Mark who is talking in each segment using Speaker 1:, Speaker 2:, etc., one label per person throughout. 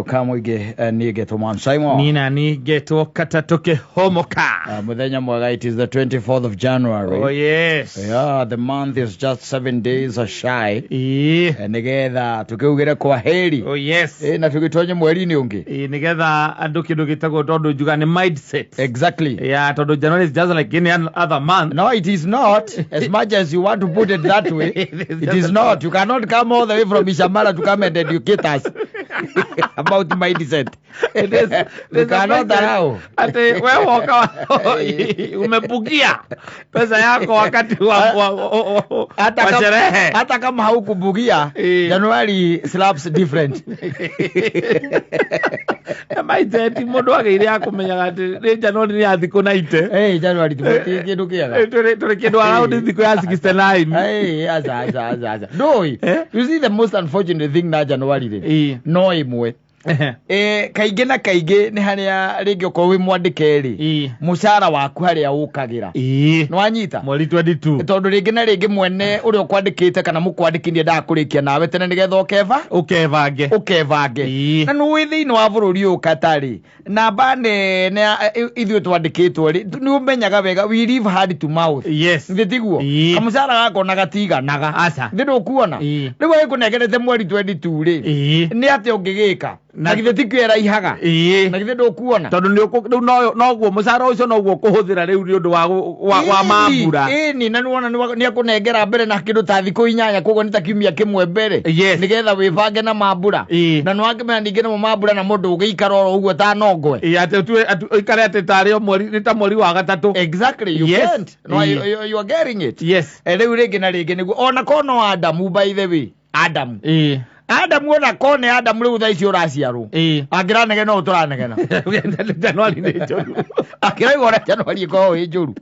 Speaker 1: Kamũingĩ niĩ ngetwo Man Simon.
Speaker 2: Niĩ nani ngetwo katatũ kĩhomoka.
Speaker 1: Mũthenya mwega, it is the 24th of January.
Speaker 2: Oh yes.
Speaker 1: Yeah, the month is just 7 days shy.
Speaker 2: Ĩĩ.
Speaker 1: Nĩgetha tũkĩugĩre kwa heri.
Speaker 2: Oh yes.
Speaker 1: Na tũgĩtonye mweri-inĩ ũngĩ.
Speaker 2: Ĩĩ, nĩgetha andũ kĩndũ gĩtagwo tondũ njuga nĩ mindset. Yeah, tondũ January is just like any other month.
Speaker 1: No, it is not. As much as you want to put it that way,
Speaker 2: It is
Speaker 1: it
Speaker 2: just
Speaker 1: is
Speaker 2: a-
Speaker 1: not. You cannot come all the way from Ishamara to come and educate us about mindset.
Speaker 2: It is,
Speaker 1: We
Speaker 2: there's a
Speaker 1: cannot
Speaker 2: mindset.
Speaker 1: allow.
Speaker 2: Ati wewe woka umebugia pesa yako wakati wa
Speaker 1: Hata
Speaker 2: wa
Speaker 1: kama,
Speaker 2: sherehe.
Speaker 1: hata kama haukubugia, January slaps different.
Speaker 2: Mindset mũndũ agĩire ya kũmenyaga atĩ nĩ January nĩ ya thikũ 90.
Speaker 1: Hey, January ti kĩndũ kĩega.
Speaker 2: Tũrĩ kĩndũ around thikũ ya 69.
Speaker 1: Hey, aca aca aca aca. Ndũĩ.
Speaker 2: Eh?
Speaker 1: You see, the most unfortunate thing na January rĩ, no ĩmwe. Kaingĩ na kaingĩ nĩ harĩa rĩngĩ ũkorwo wĩ mwandĩke rĩ, mũcara waku harĩa ũkagĩra. Nĩ wanyita?
Speaker 2: Mweri 22.
Speaker 1: Tondũ rĩngĩ na rĩngĩ mwene ũrĩa ũkwandĩkĩte kana mũkwandĩki nĩendaga kũrĩkia nawe tene nĩgetha ũkeba
Speaker 2: ũkebange.
Speaker 1: Ũkebange. Na nĩ thĩinĩ wa bũrũri ũyũ katarĩ namba nene ithuĩ twandĩkĩtwo rĩ, nĩ ũmenyaga wega we live hand to mouth. Thĩ tiguo?
Speaker 2: Ĩĩ.
Speaker 1: Kamũcara gako na gatiganaga.
Speaker 2: Aca.
Speaker 1: Thĩ ndũkuona?
Speaker 2: Ĩĩ.
Speaker 1: Rĩu agĩkũnengerete mweri 22 rĩ, nĩ atĩa ũngĩgĩka? Na githĩ tikio ĩraihaga? Na githĩ ndũkuona?
Speaker 2: Tondũ nĩ rĩu noguo mũcara ũcio noguo ũkũhũthĩra rĩu nĩ ũndũ wa mambura.
Speaker 1: Ĩni, na nĩwona nĩ akũnengera mbere na kĩndũ ta thikũ 8, koguo nĩ ta kiumia kĩmwe mbere, nĩgetha wĩbange na mambura. Na nĩwakĩmenya ningĩ nĩmo mambura na mũndũ ũgĩikara oro ũguo ta nongwe.
Speaker 2: Ĩĩ, atĩ ũtue atĩ ũikare atĩ tarĩ o mweri nĩ ta mweri wa gatatũ.
Speaker 1: Exactly, you can't. No, you are getting it. Rĩu rĩngĩ na rĩngĩ nĩguo ona ko no Adamu, by the way, Adamu, Adamu, ona ko nĩ Adamu rĩu thaa ici ũraciarwo, angĩranegena ũũ tũranegena.
Speaker 2: Januari nĩ njũru.
Speaker 1: Akĩraigua ũrĩa Januari ĩkoragwo ĩ njũru.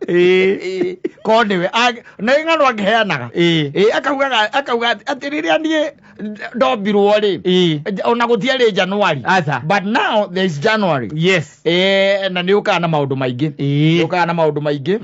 Speaker 1: Ĩĩ, ko nĩwe nĩ ng'ano angĩheanaga. Ĩĩ, akaugaga akauga atĩ rĩrĩa niĩ ndombirwo rĩ, ona gũtiarĩ January.
Speaker 2: Aca.
Speaker 1: But now there is January. Ĩĩ, na nĩ ũkaga na maũndũ maingĩ. Nĩ ũkaga na maũndũ maingĩ.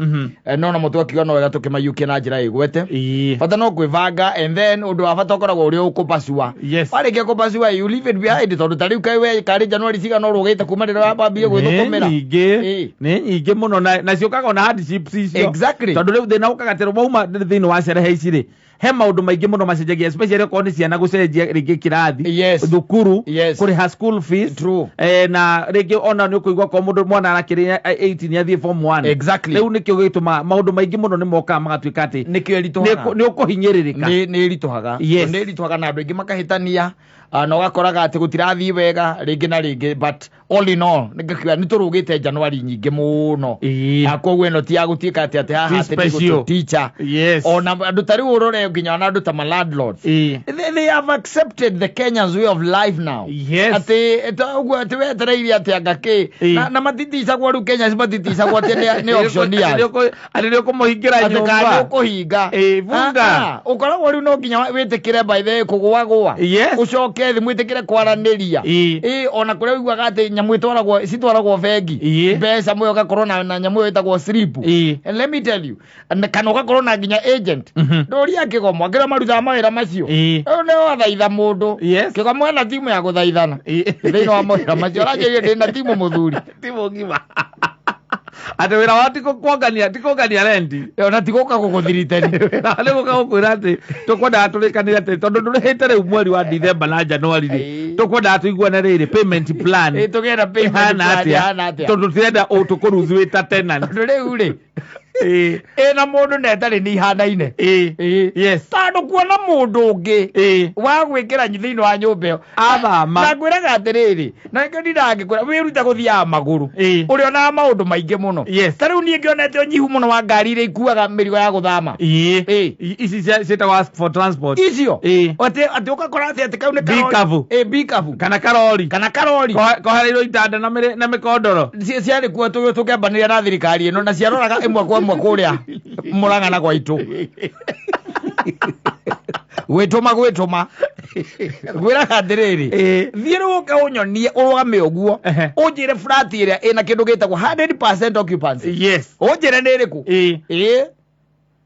Speaker 1: No namo twakiuga no wega tũkĩmaiyũkie na njĩra ĩgwete. Bata no kwĩbanga, and then ũndũ wa bata ũkoragwo ũrĩ ũkũpacua. Warĩkia kũpacua, you leave it behind, tondũ ta rĩu kaĩ we karĩ January cigana ũrũgĩte kuma rĩrĩa wambambire
Speaker 2: Nĩ
Speaker 1: gwĩthũkũmĩra?
Speaker 2: nyingĩ. Nĩ nyingĩ mũno na ciũkaga ona hardships icio. Tondũ rĩu thĩna ũkaga atĩ wauma thĩinĩ wa cerehe ici rĩ, he maũndũ maingĩ mũno macenjagia, especially okorwo nĩ ciana gũcenjia rĩngĩ kĩrathi, thukuru, kũrĩha school fees. Na rĩngĩ ona nĩ ũkũigua korwo mũndũ mwana arakĩrĩ 18 athiĩ form 1. Rĩu nĩkĩo gĩtũmaga maũndũ maingĩ mũno nĩ mokaga magatuĩka atĩ
Speaker 1: Nĩkĩo ĩritũhaga.
Speaker 2: Nĩ ũkũhinyĩrĩrĩka.
Speaker 1: Nĩ ĩritũhaga. Nĩ ĩritũhaga na andũ aingĩ makahĩtania. Na ũgakoraga atĩ gũtirathiĩ wega rĩngĩ na rĩngĩ, but all in all nĩngakiuga nĩ tũrũgĩte January nyingĩ mũno. Na koguo ĩno ti ya gũtuĩka atĩ haha
Speaker 2: Ti
Speaker 1: atĩ nĩ
Speaker 2: special.
Speaker 1: gũtũticha. Ona andũ ta rĩu ũrore nginya ona andũ ta ma landlords, they have accepted the Kenyans' way of life now. Atĩ ũguo atĩ wetereire atĩ anga kĩ. Na matiticagwo rĩu, Kenyans matiticagwo atĩ nĩ auctioneers.
Speaker 2: Atĩ nĩ ũkũmũhingĩra
Speaker 1: Atĩ kana
Speaker 2: nyũmba.
Speaker 1: ũkũhinga.
Speaker 2: Ĩĩ, bunga.
Speaker 1: Ah, ah, ũkoragwo rĩu no nginya wĩtĩkĩre by the way kũgũagũa, ũcoke thĩ mwĩtĩkĩre kwaranĩria. Ĩĩ, ona kũrĩa ũiguaga atĩ nyamũ ĩtwaragwo citwaragwo bengi, mbeca mwe ũgakorwo na nyamũ ĩyo ĩtagwo slip. And let me tell you, kana ũgakorwo na nginya agent. Ndũria kĩgomo akĩrĩa marutaga mawĩra macio. Rĩu nĩ wathaitha mũndũ. Kĩgomo ena timu ya gũthaithana thĩinĩ wa mawĩra macio, aranjĩrire ndĩ na timu mũthuri.
Speaker 2: Timu ng'ima atĩ wĩra wao ti kuongania ti kuongania rendi.
Speaker 1: Ona ti gũka gũgũthiriteni.
Speaker 2: Wĩra wao nĩ gũka gũkwĩra atĩ tũkwendaga tũrĩkanĩre atĩ tondũ ndũrĩhĩte rĩu mweri wa Dithemba na Januari rĩ, tũkwendaga tũiguane rĩrĩ payment plan
Speaker 1: Ĩĩ, tũgĩe na payment
Speaker 2: ĩhana
Speaker 1: plan
Speaker 2: atĩa,
Speaker 1: ĩhana atĩa.
Speaker 2: Tondũ tũtirenda tũkũruthu wĩ ta tenant.
Speaker 1: Tondũ rĩu rĩ, ĩna mũndũ na ĩtarĩ nĩ ihanaine. Tondũ kuona mũndũ ũngĩ wa gwĩkĩra thĩinĩ wa nyũmba ĩyo
Speaker 2: Athama.
Speaker 1: Na ngwĩraga atĩrĩrĩ, na nĩkĩo ndindaga ngĩkwĩra wĩrute gũthiaga magũrũ. Ũrĩ onaga maũndũ maingĩ mũno. Ta rĩu niĩ ngĩonete ũnyihu mũno wa ngari iria ikuaga mĩrigo ya gũthama.
Speaker 2: Ici ciĩtagwo ask for transport.
Speaker 1: Icio atĩ ũgakora atĩ kau nĩ karori.
Speaker 2: Bikabu.
Speaker 1: Ĩĩ, bikabu.
Speaker 2: Kana karori.
Speaker 1: Kana karori.
Speaker 2: Kohereirwo itanda na mĩkondoro.
Speaker 1: Ciarĩ kuo tũkĩambanĩria na thirikari ĩno na ciaroraga ĩmwe kwa ĩmwe kũrĩa Mũrang'a na gwaitũ gwĩtũma gwĩtũma ngwĩraga atĩrĩrĩ, thiĩ rĩu ũke ũnyonie ũrũgame ũguo, ũnjĩre flat ĩrĩa ĩna kĩndũ gĩtagwo 100% occupancy. Ũnjĩre nĩ ĩrĩkũ. Ĩĩ.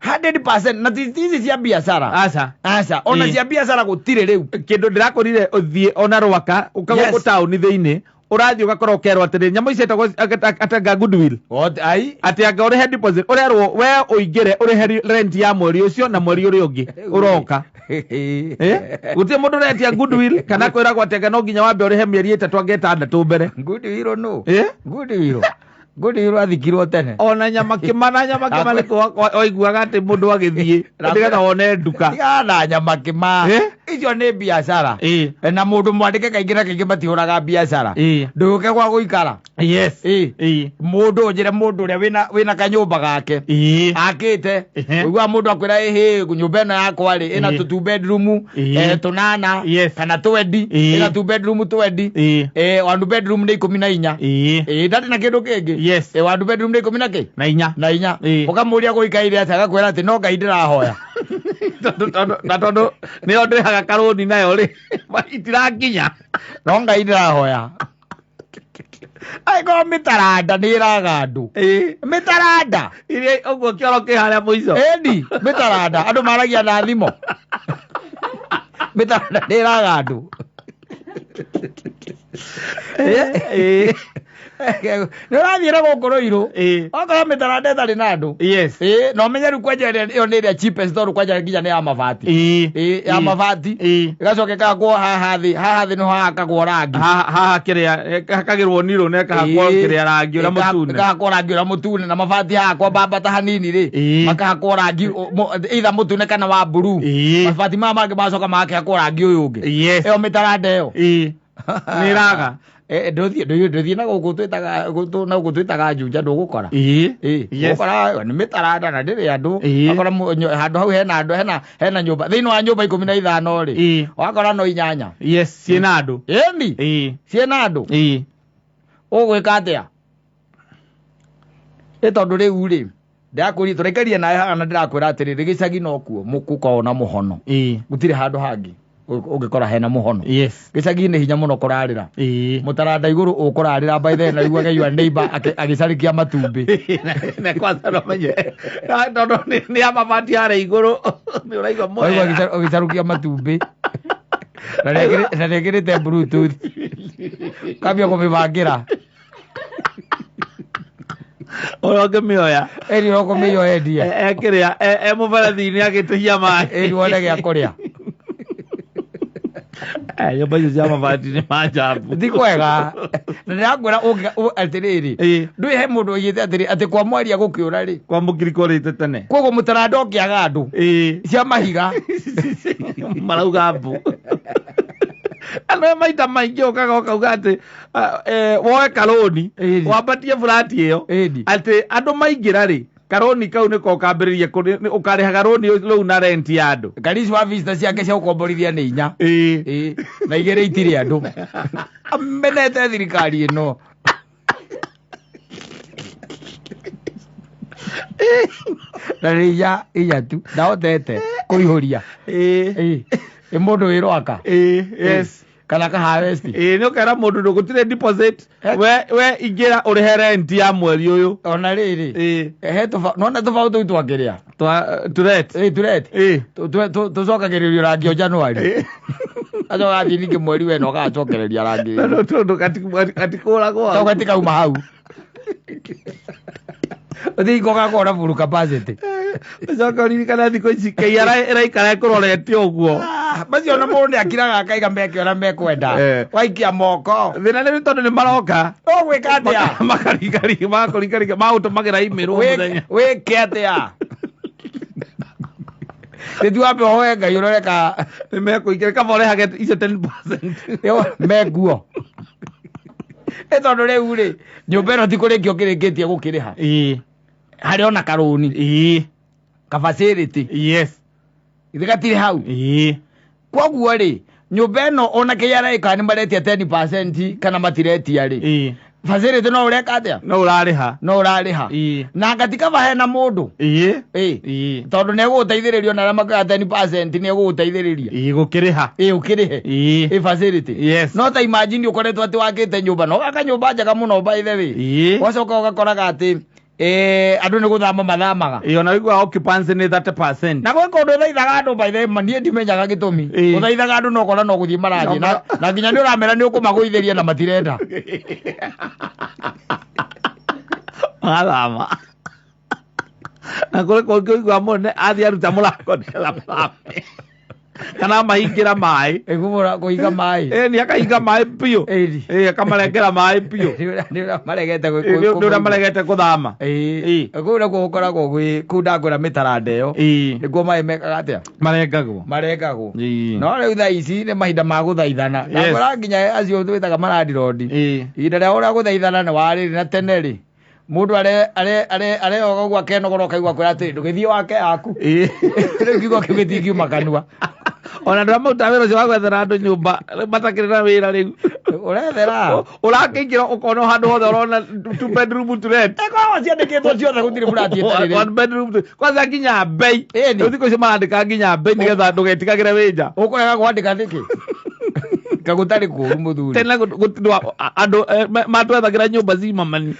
Speaker 1: 100% na ti ici cia biacara.
Speaker 2: Aca.
Speaker 1: Aca, ona cia biacara gũtirĩ rĩu.
Speaker 2: Kĩndũ ndĩrakorire ũthiĩ ona Rwaka, ũka
Speaker 1: Yes.
Speaker 2: gũkũ taũni thĩinĩ, ũrathiĩ ũgakora ũkerwo atĩrĩ, nyamũ ici ciĩtagwo atanga goodwill.
Speaker 1: What ai?
Speaker 2: Atĩ anga ũrĩhe deposit, ũrerwo we ũingĩre ũrĩhe rent ya mweri ũcio na mweri ũrĩa ũngĩ ũroka. Gũtirĩ mũndũ ũretia goodwill kana kwĩragwo atĩ anga no nginya wambe ũrĩhe mĩeri 3 anga 6 mbere.
Speaker 1: Goodwill no. Goodwill. Goodwill athikirwo tene.
Speaker 2: Ona nyama kĩma na nyama kĩma nĩ waiguaga atĩ mũndũ agĩthiĩ nĩgetha wone nduka.
Speaker 1: Tigana na nyama kĩma. Icio nĩ biacara. Na mũndũ mwandĩke kaingĩ na kaingĩ matihũraga biacara. Ndũke gwa gũikara.
Speaker 2: Yes.
Speaker 1: Mũndũ ũnjĩre mũndũ ũrĩa wĩna kanyũmba gake. Akĩte. Ũiguaga mũndũ akwĩra ĩhĩ nyũmba ĩno yakwa rĩ ĩna tũ 2 bedroom, tũnana, kana twendi, ĩna 2 bedroom twendi. 1 bedroom nĩ 14. Ndarĩ na kĩndũ kĩngĩ.
Speaker 2: Yes.
Speaker 1: 1 bedroom nĩ 10 na kĩ?
Speaker 2: Na inya.
Speaker 1: Na inya. Ũkamũria gũikaire atĩa agakwĩra atĩ no Ngai ndĩrahoya.
Speaker 2: Na tondũ nĩyo ndĩrĩhaga karũni nayo rĩ, itirakinya.
Speaker 1: No Ngai ndĩrahoya. Angĩkorwo mĩtaranda nĩ ĩraga andũ. Mĩtaranda.
Speaker 2: Iria ũguo kĩoro kĩ harĩa mũico.
Speaker 1: Ĩni, mĩtaranda. Andũ maragia na thimũ. Mĩtaranda nĩ ĩraga andũ. Nĩ ũrathiĩ na gũkũ Rũirũ. Okorwo mĩtaranda ĩtarĩ na andũ.
Speaker 2: Yes.
Speaker 1: Na ũmenye rĩu kwanja ĩyo nĩ ĩrĩa cheapest tondũ kwanja nginya nĩ ya mabati. Ya mabati. Ĩgacoka ĩkahakwo haha thĩ. Haha thĩ nĩho hahakagwo rangi.
Speaker 2: Haha kĩrĩa, ĩkahakagĩrwo nirũ na ĩkahakwo kĩrĩa rangi ũrĩa mũtune.
Speaker 1: Ĩkahakwo rangi ũrĩa mũtune na mabati haha kwambambata hanini rĩ. Makahakwo rangi either mũtune kana wa blue. Mabati maya mangĩ magacoka magakĩhakwo rangi ũyũ ũngĩ.
Speaker 2: Yes.
Speaker 1: Ĩyo mĩtaranda ĩyo.
Speaker 2: Nĩ ĩraga.
Speaker 1: Ndũthiĩ na gũkũ twĩtaga na gũkũ twĩtaga Juja ndũgũkora. Ũgũkora nĩ mĩtaranda na ndĩrĩ andũ. Ũgakora handũ hau hena andũ, hena nyũmba. Thĩinĩ wa nyũmba 15 rĩ. Ũgakora no 8.
Speaker 2: Yes, ciĩna andũ.
Speaker 1: Ĩni. Ciĩna andũ. Ũgwĩka atĩa? Ĩ tondũ rĩu rĩ, ndĩrakũria tũraikaria nawe haha na ndĩrakwĩra atĩrĩrĩ, gĩcagi no kuo gũkoragwo na mũhono. Gũtirĩ handũ hangĩ ũngĩkora hena mũhono.
Speaker 2: Yes.
Speaker 1: Gĩcagi-inĩ hinya mũno kũrarĩra. Mũtaranda igũrũ ũkũrarĩra by then na ũiguage your neighbor agĩcarĩkia matumbĩ.
Speaker 2: Na kwanza no menye. Na tondũ nĩ ya mabati harĩa igũrũ, nĩ ũraigua
Speaker 1: Ũraigua
Speaker 2: mũhera.
Speaker 1: ũgĩcarũkia matumbĩ. Na nĩekĩrĩte bluetooth. Kambia kũmĩbangĩra.
Speaker 2: Ũrĩa ũngĩmĩoya.
Speaker 1: Ĩni ũkũmĩoya endie.
Speaker 2: Kĩrĩa, e mũberethi-inĩ agĩtihia maĩ.
Speaker 1: Ĩni wone gĩa kũrĩa.
Speaker 2: Nyũmba icio cia mabati nĩ manjabu.
Speaker 1: Ti kwega. Na ndĩrakwĩra atĩrĩrĩ, ndũĩ he mũndũ oigĩte atĩrĩ, atĩ kwa mwaria gũkĩũra rĩ.
Speaker 2: Kwa mũkiri kũrĩte tene.
Speaker 1: Koguo mũtaranda ũkĩaga andũ. Cia mahiga.
Speaker 2: Marauga mbu. Andũ maita maingĩ ũkaga ũkauga atĩ, woe karũni, wambatie burati ĩyo, atĩ andũ maingĩra rĩ, karũni kau nĩko ũkambĩrĩria ũkarĩhaga rũni rũu na rent ya andũ.
Speaker 1: Karisi wa vista ciake cia gũkomborithia nĩ 4. Na 2 itirĩ andũ. Amenete thirikari ĩno. Na nĩ inya tu. Ndahotete kũihũria. Ĩ mũndũ wĩ Rwaka.
Speaker 2: Yes.
Speaker 1: Kana ka harvest.
Speaker 2: Nĩ ũkera mũndũ ndũgũtirĩ deposit. We ingĩra ũrĩhe rent ya mweri ũyũ.
Speaker 1: Ona rĩrĩ. He nona tũbaũ tũu twakĩrĩa.
Speaker 2: Turet.
Speaker 1: Turet. Tũcokagĩrĩrio rangi o January. Acoka athiĩ ningĩ mweri wena ũgacokereria rangi.
Speaker 2: No, tondũ gatikũragwo hau.
Speaker 1: Tondũ gatikauma hau. Ũthiĩ ũgakorwo na full capacity.
Speaker 2: Ũcoke ũririkane thikũ ici KRA ĩraikara ĩkũrorete ũguo.
Speaker 1: Macio ona mũndũ nĩakiraga akaiga meke ũrĩa mekwenda. Waikia moko.
Speaker 2: Thĩna nĩ tondũ nĩ maroka.
Speaker 1: Ũgwĩka atĩa?
Speaker 2: Makaringaringa, makũringaringa, magũtũmagĩra email o mũthenya.
Speaker 1: Wĩke atĩa? Rĩu wambe ũhoe Ngai ũrore ka
Speaker 2: Nĩ mekũingĩra, kaba ũrehage icio 10%.
Speaker 1: Yo, mekuo. Ĩ tondũ rĩu rĩ, nyũmba ĩno ti kũrĩkia ũkĩrĩkĩtie gũkĩrĩha. Harĩ ona karũni. Ka facility.
Speaker 2: Yes.
Speaker 1: Ithe gatirĩ hau. Koguo rĩ, nyũmba ĩno ona KRA kana nĩ maretia 10% kana matiretia rĩ. Facility no ũreka atĩa?
Speaker 2: No ũrarĩha.
Speaker 1: No ũrarĩha. Na gatikaba hena mũndũ. Tondũ nĩ egũgũteithĩrĩria ona arĩa makoya 10% nĩ egũgũteithĩrĩria.
Speaker 2: Gũkĩrĩha.
Speaker 1: Ũkĩrĩhe. Facility.
Speaker 2: Yes.
Speaker 1: No ta imagine ũkoretwo atĩ wakĩte nyũmba, no waka nyũmba njega mũno by the way. Wacoka ũgakoraga atĩ, Andũ nĩ gũthama mathamaga.
Speaker 2: Ĩĩ, ona wĩiguaga occupancy nĩ 30%.
Speaker 1: Na gwĩ kũndũ ũthaithaga andũ by the way, niĩ ndimenyaga gĩtũmi. Ũthaithaga andũ no ũkona no gũthiĩ marathiĩ. Na nginya nĩ ũramera nĩ ũkũmagũithĩria na matirenda.
Speaker 2: Magathama. Na kũrĩ kũngĩ ũiguaga mũndũ athiĩ aruta mũrango nĩgetha mathame. Kana mahingĩra maĩ.
Speaker 1: Ĩkũmũra kũhinga maĩ.
Speaker 2: Nĩ akahinga maĩ biũ. Akamarengera maĩ biũ.
Speaker 1: Nĩ ũrĩa maregete
Speaker 2: Nĩ ũrĩa maregete gũthama.
Speaker 1: Kũu nakuo gũkoragwo gwĩ kũu ndakwĩra mĩtaranda ĩyo. Nĩkuo maĩ mekaga atĩa?
Speaker 2: Marengagwo.
Speaker 1: Marengagwo. No rĩu thaa ici nĩ mahinda ma gũthaithana. Ndakwĩra nginya acio twĩtaga marandirondi. Ihinda rĩa ũrĩa gũthaithana nĩ warĩrĩ na tene rĩ. Mũndũ areoga ũguo akenogora ũkaigua kwĩra atĩrĩ ndũgĩthiĩ wake yaku. Rĩu kiugo kĩu gĩtingiuma kanua.
Speaker 2: Ona andũ arĩa marutaga wĩra ũcio wa gwethera andũ nyũmba matakĩrĩ na wĩra rĩu.
Speaker 1: Ũrethera.
Speaker 2: Ũrakĩingĩra ũkona handũ hothe ũrona 2 bedroom to rent.
Speaker 1: Ĩkoragwo ciandĩkĩtwo ciothe gũtirĩ flat ĩtarĩ rĩ.
Speaker 2: 1 bedroom to kwanza nginya bei. Rĩu thikũ ici marandĩka nginya bei nĩgetha ndũgetigagĩre wĩ nja.
Speaker 1: Ũkũrega kwandĩka nĩkĩ? Kagũtarĩ kũũru mũthuri.
Speaker 2: Tene andũ matwethagĩra nyũmba cimamani.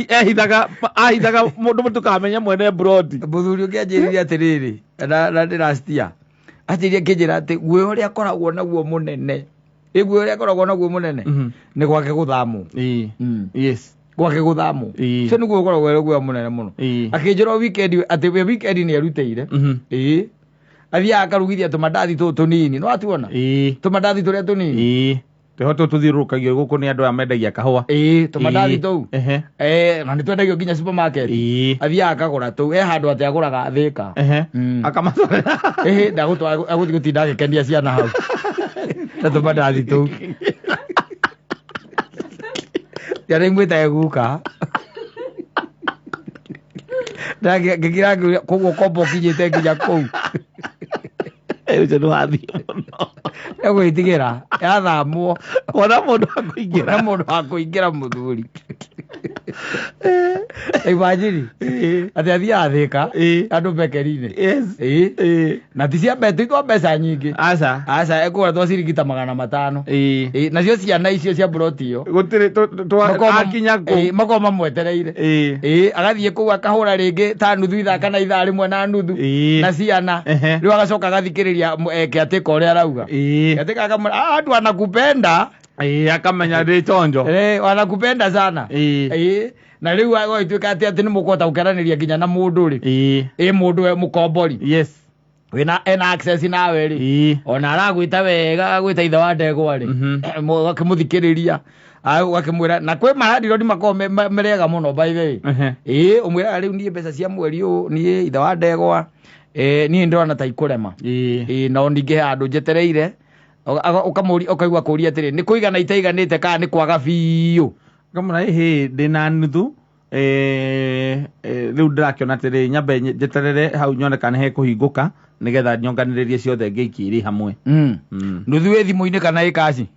Speaker 2: Ehithaga ahithaga mũndũ mũtũkamenya mwene broti.
Speaker 1: Mũthuri ũngĩ anjĩrire atĩrĩrĩ na ndĩracitia. Anjĩrire akĩnjĩra atĩ guoya ũrĩa akoragwo naguo mũnene. Guoya ũrĩa akoragwo naguo mũnene nĩ gwake gũthamwo.
Speaker 2: Yes.
Speaker 1: Gwake gũthamwo. Ũcio nĩguo ũkoragwo ũrĩ guoya mũnene mũno. Akĩnjĩra weekend atĩ we weekend nĩ erutĩire. Athiaga akarugithia tũmandathi tũtũ tũnini. No atuona? Tũmandathi tũrĩa tũnini.
Speaker 2: Tũho tũtũ tũthiũrũrũkagio gũkũ nĩ andũ aya mendagia kahũa.
Speaker 1: Tũmandathi tũu. Na nĩ twendagio nginya supermarket. Athiaga akagũra tũu. He handũ atĩ agũraga Thĩka.
Speaker 2: Akamatwarĩra.
Speaker 1: Ndagũtwara agũthiĩ gũtinda agĩkenia ciana hau. Na tũmandathi tũu. Ciana imwĩtage guka. Ngĩkira ngĩũria, koguo kombo ũkinyĩte nginya kũu.
Speaker 2: Ũcio nĩ wathiĩ mũno.
Speaker 1: Egwĩtigĩra, yathamwo.
Speaker 2: Wona mũndũ wa kũingĩra.
Speaker 1: Wona mũndũ wa kũingĩra mũthuri. Imagine. Atĩ athiaga Thĩka, andũ bekeri-inĩ. Na ti cia mbeca, ti twa mbeca nyingĩ.
Speaker 2: Aca.
Speaker 1: Aca, ekũgũra twa ciringi ta 500. Nacio ciana icio cia broti ĩyo.
Speaker 2: Gũtirĩ akinya kũu.
Speaker 1: Makoragwo mamwetereire. Agathiĩ kũu akahũra rĩngĩ ta nuthu ithaa kana ithaa rĩmwe na nuthu. Na ciana. Rĩu agacoka agathikĩrĩria kĩatĩka ũrĩa arauga. Kĩatĩka akamwĩra, andũ anakupenda.
Speaker 2: Akamenya ndĩ chonjo.
Speaker 1: Wanakupenda sana. Na rĩu agagĩtuĩka atĩ nĩ mũkũhota gũkeranĩria nginya na mũndũ rĩ. Mũndũ we mũkombori.
Speaker 2: Yes.
Speaker 1: Wĩna ena access nawe rĩ. Ona aragwĩta wega, agwĩta ithe wa ndegwa rĩ. Ũgakĩmũthikĩrĩria. Ũgakĩmwĩra na kwĩ marandirodi makoragwo merega mũno by the way. Ũmwĩraga rĩu niĩ mbeca cia mweri ũyũ niĩ ithe wa ndegwa, niĩ ndĩrona ta ikũrema. No ningĩ he handũ njetereire. Ũkamũria, ũkaigua kũria atĩrĩ, nĩ kũigana itaiganĩte kana nĩ kwaga biũ?
Speaker 2: Ngamwĩra, ĩhĩ, ndĩna nuthu. Rĩu ndĩrakĩona atĩrĩ, nyambe njeterere hau nyone kana nĩhekũhingũka nĩgetha nyonganĩrĩrie ciothe ngĩikie irĩ hamwe.
Speaker 1: Nuthu ĩ thimũ-inĩ kana ĩ kaci?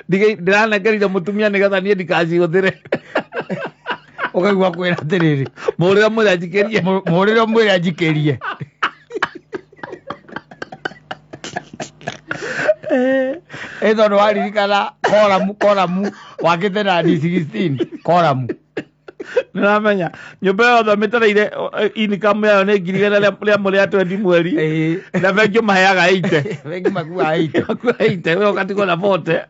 Speaker 2: Ndĩranengerire mũtumia nĩgetha niĩ ndikacihũthĩre.
Speaker 1: Ũkaigua kwĩra atĩrĩrĩ,
Speaker 2: Mũhũrĩre mwĩre anjikĩrie.
Speaker 1: Mũhũrĩre mwĩre anjikĩrie. Tondũ waririkana koramu wakĩte na D16 koramu.
Speaker 2: Nĩũramenya nyũmba yothe mĩtereire income yayo nĩ ngiri igana rĩa mũrĩa twendi mweri. Na bengi ũmaheaga 80.
Speaker 1: Bengi makuaga 80.
Speaker 2: Makuaga 80, we ũgatigwo na 40.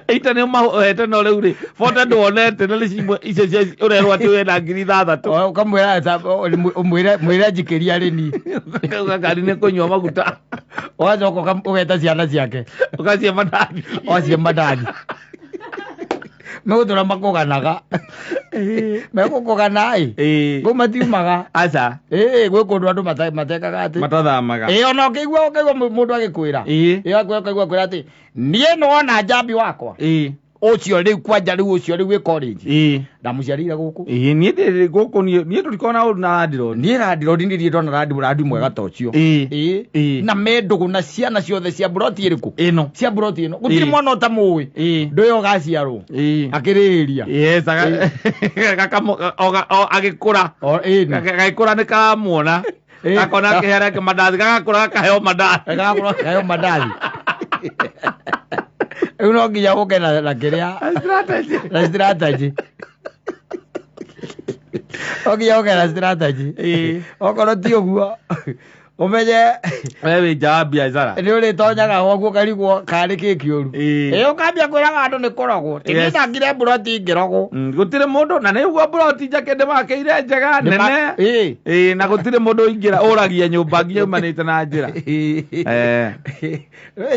Speaker 2: 80 nĩ ũmahete no rĩu rĩ, 40 ndũonete na nĩ cimwe icio cia ũrerwo atĩ wĩna ngiri ithathatũ.
Speaker 1: Ũkamwĩra ta, ũmwĩre, mwĩre njikĩria rĩ niĩ.
Speaker 2: Ũkauga ngari nĩ kũnyua maguta.
Speaker 1: Ũgacoka ũgeta ciana ciake.
Speaker 2: Ũgacihe mandathi.
Speaker 1: Ũgacihe mandathi. Megũtũra makũganaga. Megũkũgana ĩ. Kũu matiumaga.
Speaker 2: Aca.
Speaker 1: Gwĩ kũndũ andũ matekaga atĩ.
Speaker 2: Matathamaga.
Speaker 1: Ona ũkĩigua mũndũ agĩkwĩra. Ũkaigua akwĩra atĩ, niĩ nĩwona njambi wakwa. Ũcio rĩu kwanja rĩu ũcio rĩu wĩ college. Ndamũciarĩire gũkũ.
Speaker 2: Niĩ ndĩ gũkũ, niĩ tũtikoragwo na ũru na landlord.
Speaker 1: Niĩ landlord nĩ ndiĩ ndona landlord mwega ta ũcio. Na me ndũgũ na ciana ciothe cia broti ĩrĩkũ?
Speaker 2: Ĩno.
Speaker 1: Cia broti ĩno. Gũtirĩ mwana ũtamũĩ. Ndũĩ ũgaciarwo. Akĩrĩrĩria.
Speaker 2: Yes, agĩkũra.
Speaker 1: O, ĩni.
Speaker 2: Gagĩkũra nĩ karamuona. Gakona akĩhera mandathi, gagakũra gakaheo mandathi.
Speaker 1: Gagakũra gakaheo mandathi. Rĩu no nginya ũke na kĩrĩa
Speaker 2: Strategy.
Speaker 1: na strategy. No nginya ũke na strategy.
Speaker 2: Ĩĩ.
Speaker 1: Okorwo ti ũguo ũmenye
Speaker 2: We wĩ nja wa biacara.
Speaker 1: nĩ ũrĩtonyaga gwaku ũkarigwo karĩ kĩ kĩũru.
Speaker 2: Ĩĩ.
Speaker 1: Ĩ ũkambia kwĩraga andũ nĩ kũrogwo. Ti
Speaker 2: Yes.
Speaker 1: ndakire mburoti ngĩrogwo.
Speaker 2: Gũtirĩ mũndũ na nĩguo mburoti njake ndĩmakĩire njega nene.
Speaker 1: Ĩĩ.
Speaker 2: Ĩĩ, na gũtirĩ mũndũ ũingĩra ũragia nyũmba nginya umanĩte na njĩra. Eh.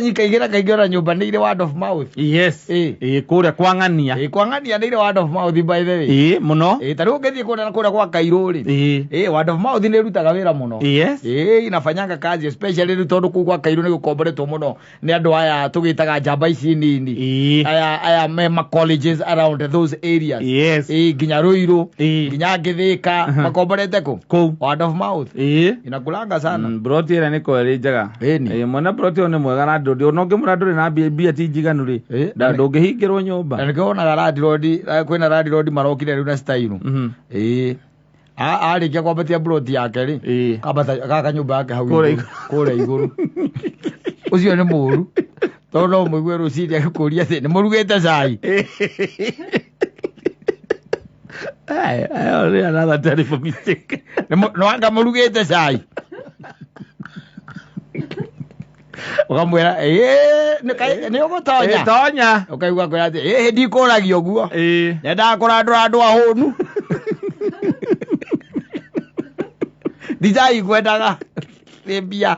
Speaker 1: Nyikaigĩra kaingĩ ona nyũmba nĩ irĩ word of mouth.
Speaker 2: Yes.
Speaker 1: Ĩĩ.
Speaker 2: Ĩĩ, kũrĩa kwa ng'ania.
Speaker 1: Ĩĩ, kwa ng'ania nĩ irĩ word of mouth by the way.
Speaker 2: Ĩĩ, mũno.
Speaker 1: Ĩĩ, ta rĩu ũngĩthiĩ kũrĩa kũrĩa kwa Kairũ rĩ.
Speaker 2: Ĩĩ.
Speaker 1: Ĩĩ, word of mouth nĩ ĩrutaga wĩra mũno.
Speaker 2: Yes.
Speaker 1: Ĩĩ, inafanyanga kazi especially rĩu tondũ kũu gwa Kairũ nĩ gũkomboretwo mũno nĩ andũ aya tũgĩtaga njamba ici nini.
Speaker 2: Ĩĩ.
Speaker 1: Aya me ma colleges around those areas.
Speaker 2: Yes.
Speaker 1: Ĩĩ, nginya Ruiru,
Speaker 2: Ĩĩ.
Speaker 1: nginya Gĩthĩka, makomborete kũ?
Speaker 2: Kũu.
Speaker 1: Word of mouth.
Speaker 2: Ĩĩ.
Speaker 1: Inakulanga sana.
Speaker 2: Mburoti ĩrĩa nĩ ko ĩrĩ njega.
Speaker 1: Ĩni.
Speaker 2: Ĩĩ, mwene mburoti ĩyo nĩ mwega na ndũ ona ũngĩmwĩra ndũrĩ na mbia ti njiganu rĩ,
Speaker 1: Ĩĩ.
Speaker 2: ndũngĩhingĩrwo nyũmba.
Speaker 1: Na nĩkĩo wonaga landlord, kwĩna landlord marokire rĩu na style. Ĩĩ. Arĩkia kwambatia mburoti yake rĩ,
Speaker 2: Ĩĩ.
Speaker 1: kambata gaka nyũmba yake hau
Speaker 2: Kũrĩa
Speaker 1: igũrũ, kũrĩa igũrũ. Ũcio nĩ mũũru. Tondũ no mũigue rũcinĩ agĩkũria atĩ nĩ mũrugĩte cai.
Speaker 2: Ai, ai, another terrible mistake.
Speaker 1: Nĩ wanga mũrugĩte cai. Ũkamwĩra ĩĩ nĩ ũgũtonya.
Speaker 2: Ĩĩ, tonya.
Speaker 1: Ũkaigua akwĩra atĩ ĩĩ ndikũragia ũguo.
Speaker 2: Ĩĩ.
Speaker 1: Nyendaga kũrandũra andũ ahũnu. Ti cai ngwendaga, nĩ mbia.